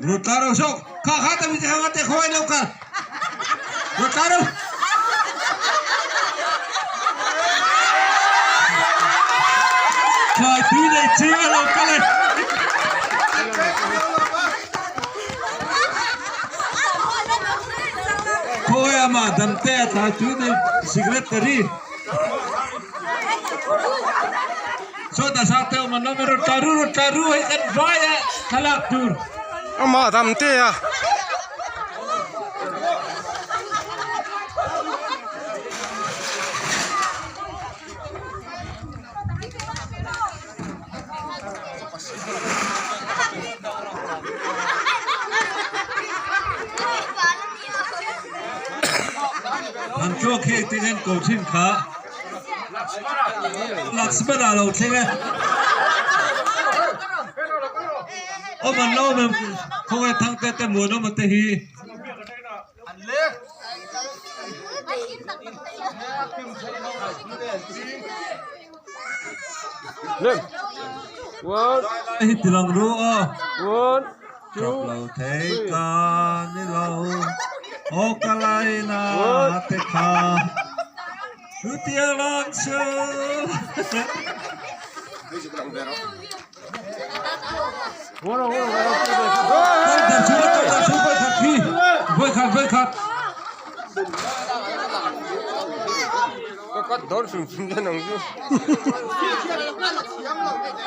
Rutla ro so kha kha ta mi te hanga te khoi lo ka Rutla ro Thlai tui nei ching a lo kal e. Khawi ama damte a thlai tui nei cigarette te ri. Sawta sang te awm an awm e rawn tla ru rawn tla ru hei kan vai a thlalak tur. Amah damte a. An thluak hi engtin hian ko thin kha Laxmana lo thleng e. Awm an lo awm em khawngaih thangte te muanawma te hi. Hi ti lang ru aw. Chak lo thei ka ni lo aw ka laina te kha chutiang lang chu. Ka cut dawn hrim hrim dawn ang chu.